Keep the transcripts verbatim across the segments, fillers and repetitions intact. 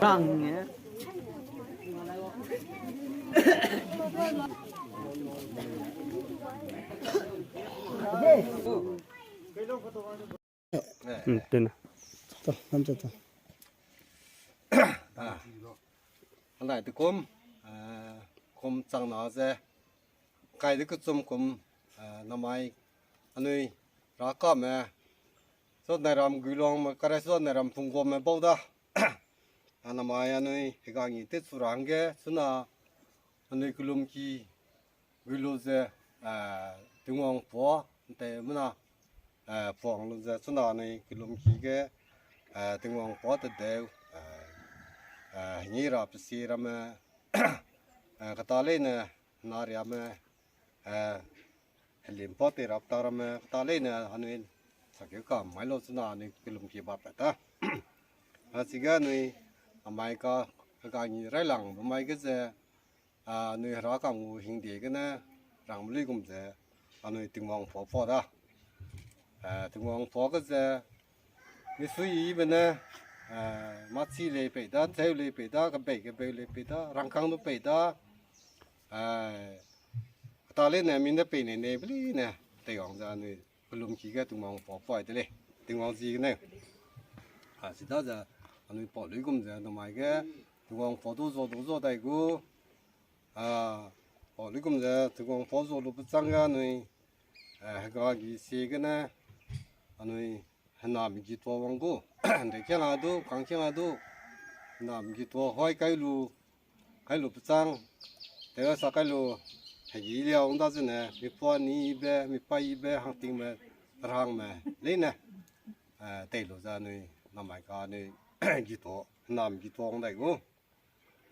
Rang e. Hmm, tena. To, nam to, to. Ah. Andai te kum, eh, kum chang na ze, kai de kechum kum, eh, namai anui rakame, so nai ram guilong me, kare so nai ram pungguame bau da. A namai anui hegangi te chu rangge, suna anui kelumki guilu ze, eh, Tingwang pua, nte mena, eh, puang lu ze, suna anui kelumki ge, eh, Tingwang pua te deu, eh, eh, ngi ra pesi ramme, eh, kata leine, na riame, eh, helim pua te rap ta ramme, kata leine, anui sakeu ka mai lo suna anui kelumki ba pe ta. A chige anui amai ka, ka ngi railang ba mai ge ze, a, anui hera ka ngu hingde gene rang meli gum ze, anui Tingwang pua pua da. A, Tingwang pua ge ze, misui ibe ne, a, machi lei pei da, zeu lei pei da, kebei kebei lei pei da, rangkang du pei da, a, kata leine minde pei nei nei beli ne, teiwang ze anui kelumki ge Tingwang pua pua de lei, Tingwang zi gene. A, sida ze, anui pau lui gum ze, namai ge, Tingwang pua du zo du zo dai gu, a, pau lui gum ze, Tingwang pua zo lu pechang ge anui, a, hega gi si gene, anui, henam gi tua wang gu, nde kiang a du, kang kiang a du, henam gi tua hoi kai lu, kai lu pechang, tew sa kai lu, hegi liau nda zene, mi pua ni ibe, mi pa ibe, hangting me, rang me, leine, eh, tei lu ze anui, namai ka anui, gi tua, henam gi tua wang dai gu.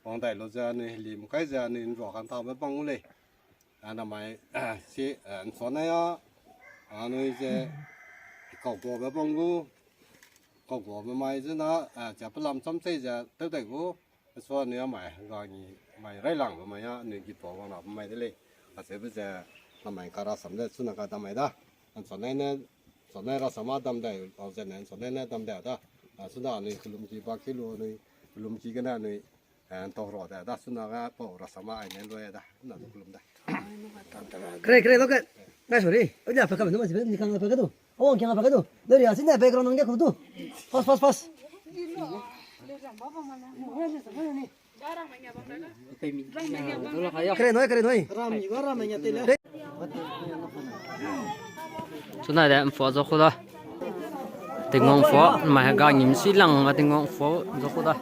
Wang dai lu ze anui helim kai ze anui nrua kan ta be bang gu lei. A namai, si, eh, nsuanai a, anui ze, kau gua be bang gu, kau gua be mai ze na, eh, ze pelam cham chei ze tew dai gu, sua anui a mai, ga ngi mai railang be mai a, anui gi tua wang ra be mai de lei. A ze be ze, namai ka rasam ze, suna ka damai da. Nsuanai ne, nsuanai rasam a dam dai, au ze ne, nsuanai ne dam dai da. A, suna anui kelumki ba ki lu anui, kelumki gene anui, eh, ntau ro da, da suna ga pau rasam a ai ne lu da, na du kelum da. Kere, kere, loke. Na sorry. Oja pa ka nu ma si be, ni kang pa ka du. Awang kiang pa ka du. Dori a sine background nang ge ku du. Fast, fast, fast. Kere noi, kere noi. Chuna de mfua zo ku da. Tingwang fua, mai ga ngim si lang ma Tingwang fua zo ku da.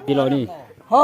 Piloni. Ha?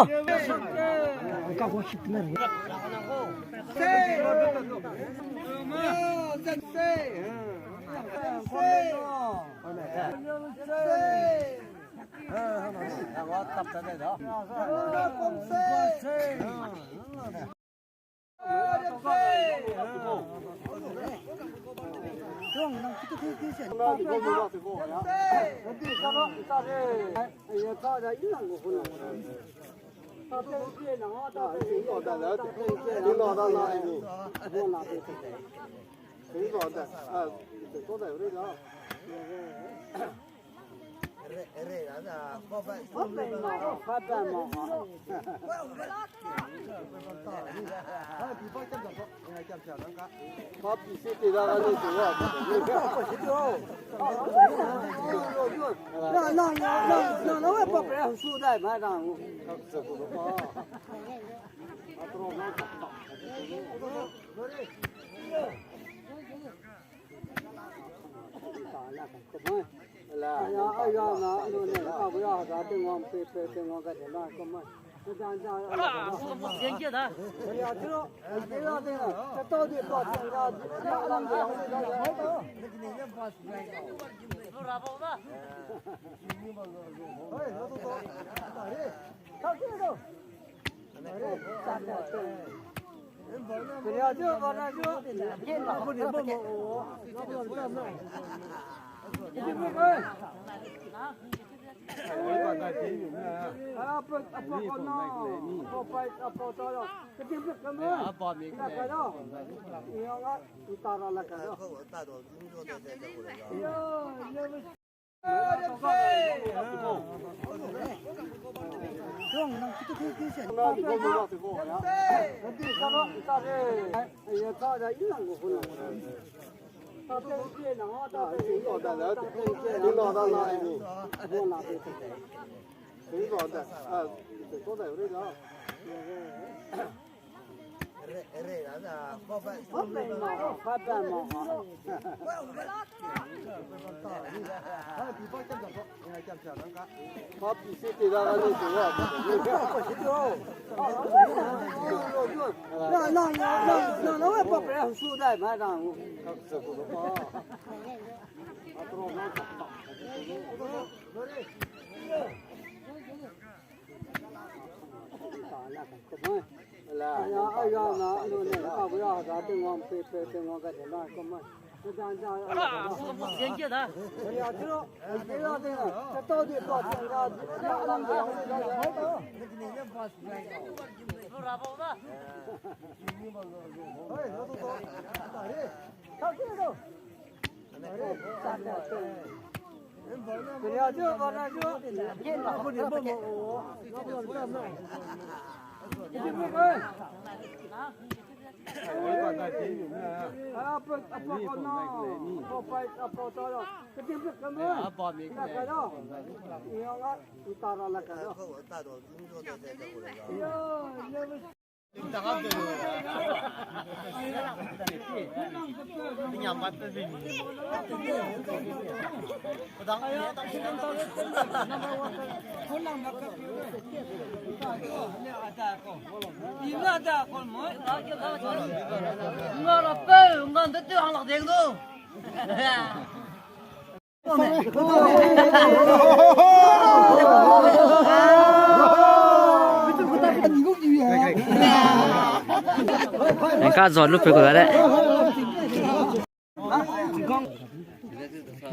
Ka zon lu pe ko da de.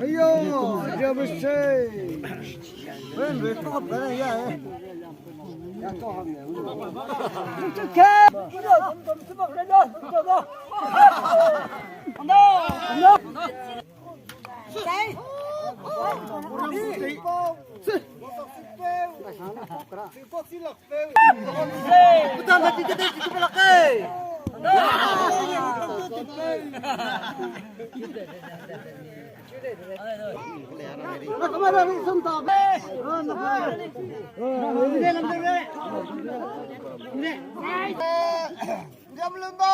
Ayo, ya bu se. Ben be to ben ya. Ya to ham ya. Riamlun ba,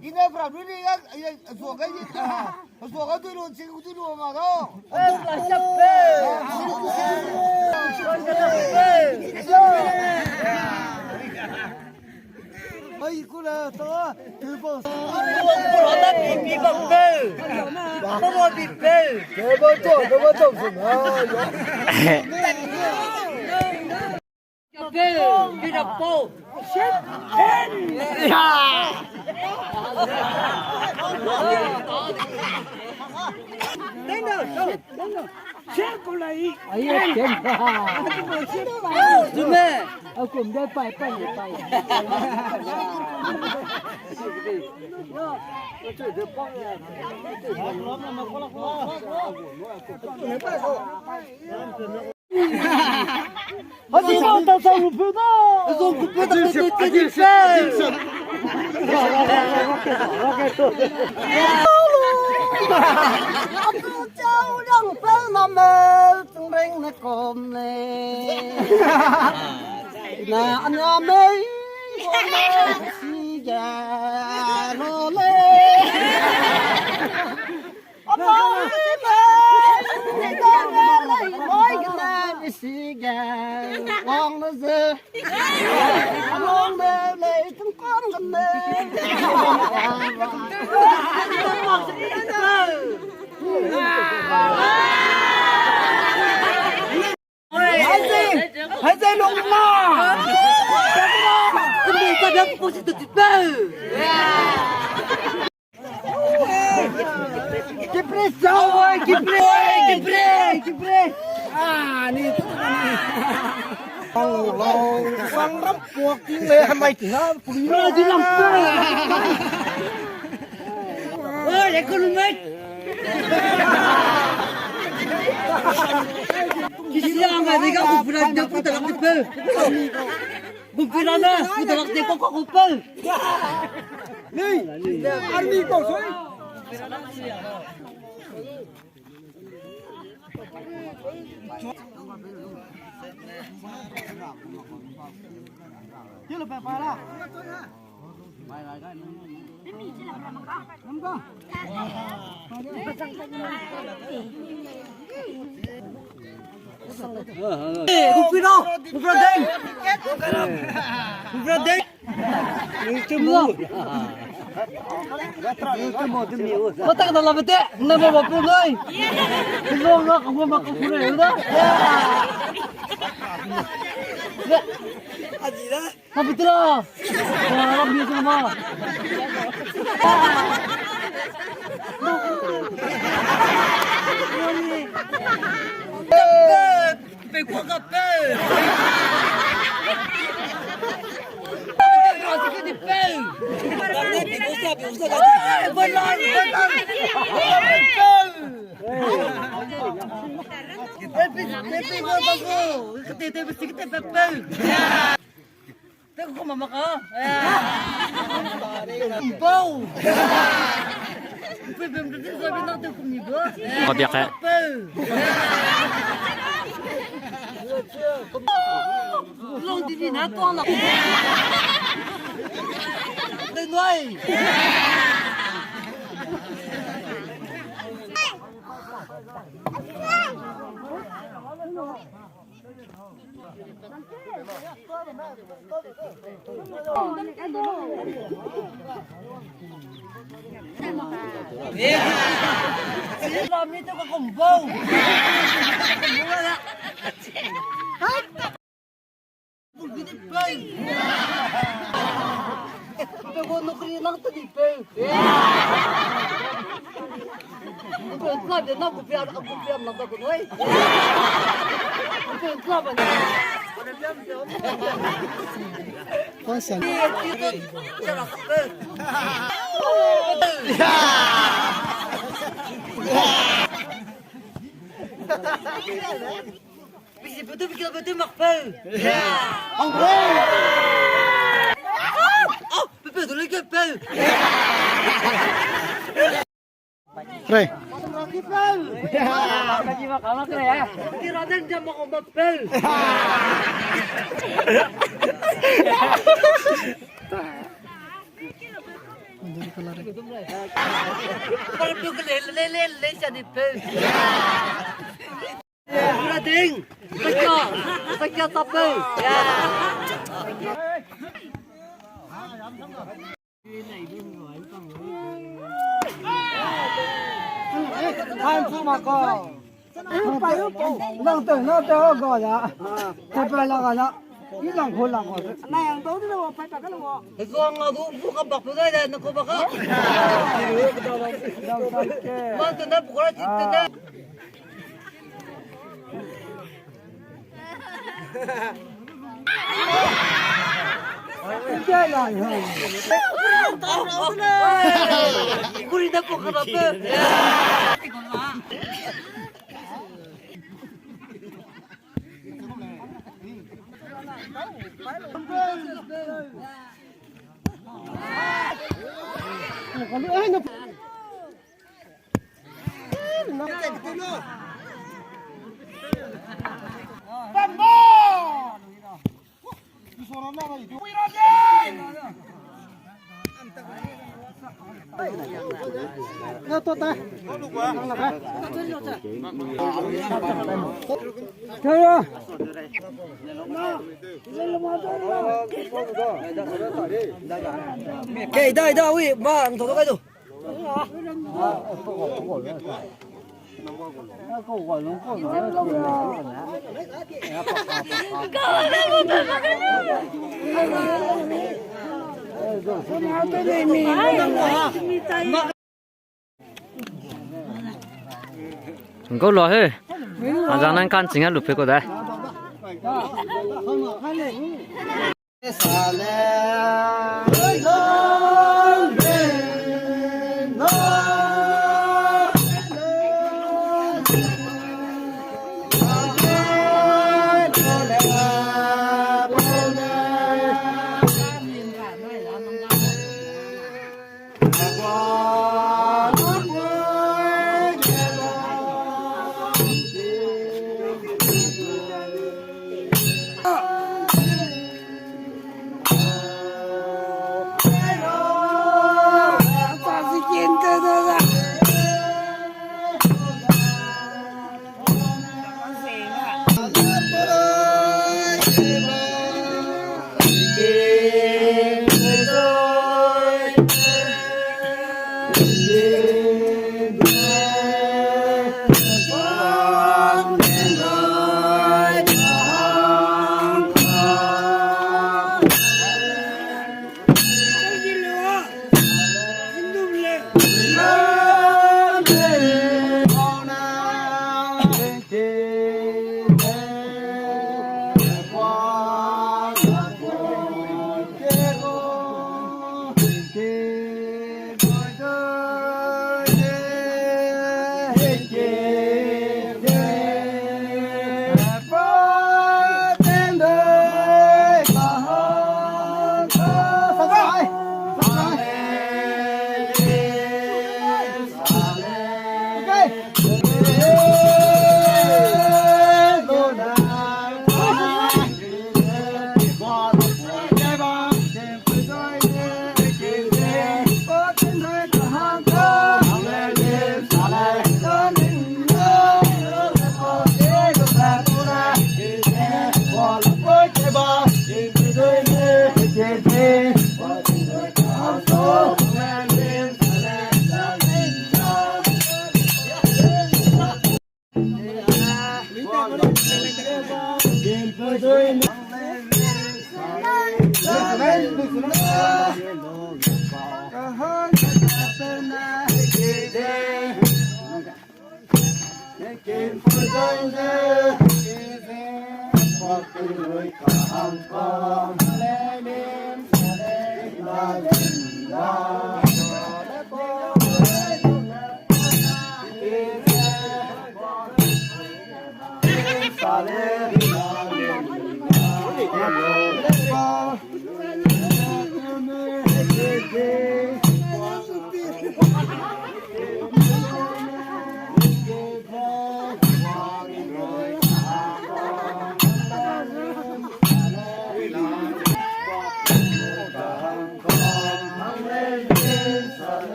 ine pra lu ni ga, aye, zuaga ye, zuaga dui lu, ching dui lu ma do. Ai, ku la ta, tu ba. Ku la ta pi pi bang pe. Ku ba pi pe. Ke ba to, ke ba to, su na. Hadi bang ta sa rupiu da. Zo rupiu da, tu, tu, tu, tu. Abu chau lang pe na me, tung reng ne kom ne. Na anya mei, kom ne, si ga, lo le. Kipre, oi, kipre, kipre, kipre. Ah, ni tu tu ni. Sang, sang ram puak ting le, hamai ting ha, puli ro di lang. Oi, le kunu mai. Kisi ang ga ni ga ku pura de ku ta ku pe. Bukirana, kudarak de koko kupe. Nei, army ko soi. Kilo pe para. Matak na la bete, na ba ba pe nai. Lo na ka ma ka kure da. Kapitula. Wah, ram ni tu ma. Pe kwa ka pe. Rasi ke di pe. Bolan, bolan. Pe pe pe pe ko ba ko. Kete te pe sikete pe pe. Te ko mama ka. Bau. Pe pe pe so bi na te ko mi ba. Ko bia ka. Pe. Long di ni na to na. Te noi. Pe gu nokri nang te di pe. Bisi betu bikil betu makpeu. Au, pepe tu leke peu. Rei. Kira dan jam makpeu. Kira ding. Sakya, sakya tape. Hai, fu ma ko. Nang te, nang te, o ga ya. Te pa la ga na. Ni lang ko, lang ko. Na yang dau de lo, pa pa ka lo. He ko nga du bu ka bak pu dai da, na ko bak ka. Ma te na bu ka ti te na. Ke, ida, ida, ui, ba, ang to kai do. Ngau lo he. Azang nang kan ching a lupe ko da.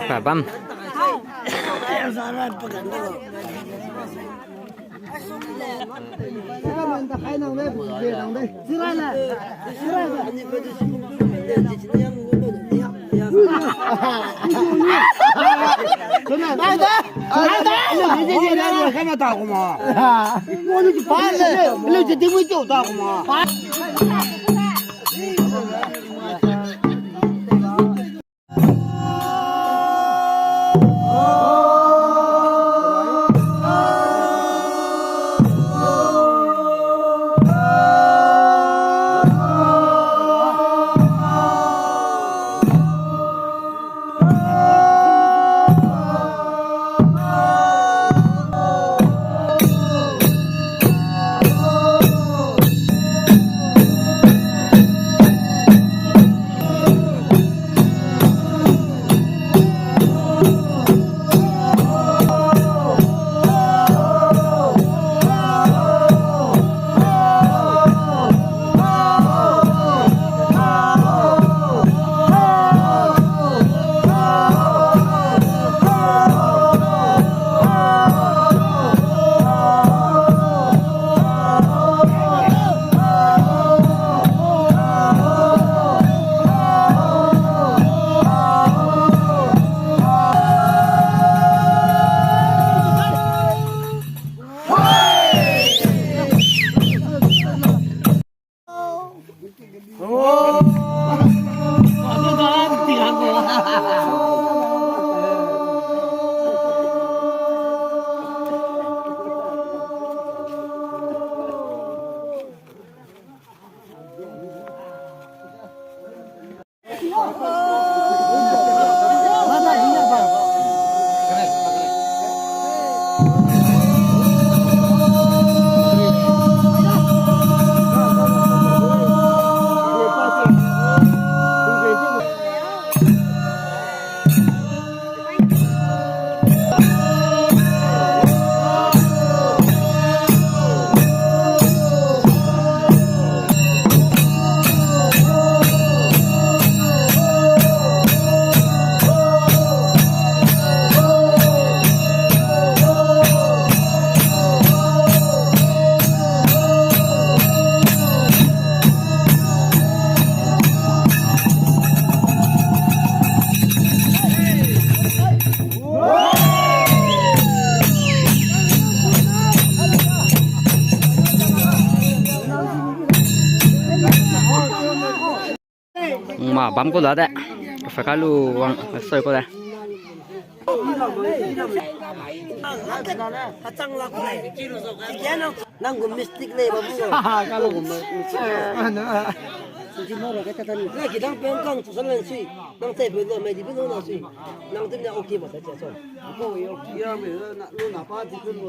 Ka bam. Ma bam ko la de. Faka lu wang soi ko de. Nang gu mistake lei ba bu. Ka lo gu mistake. Na ki dang pe kang tu san lan sui. Nang tai pe lo mai di pe lo na sui. Nang tu na okay ba ta cha so. Ko okay ya me na lo na pa di pe lo.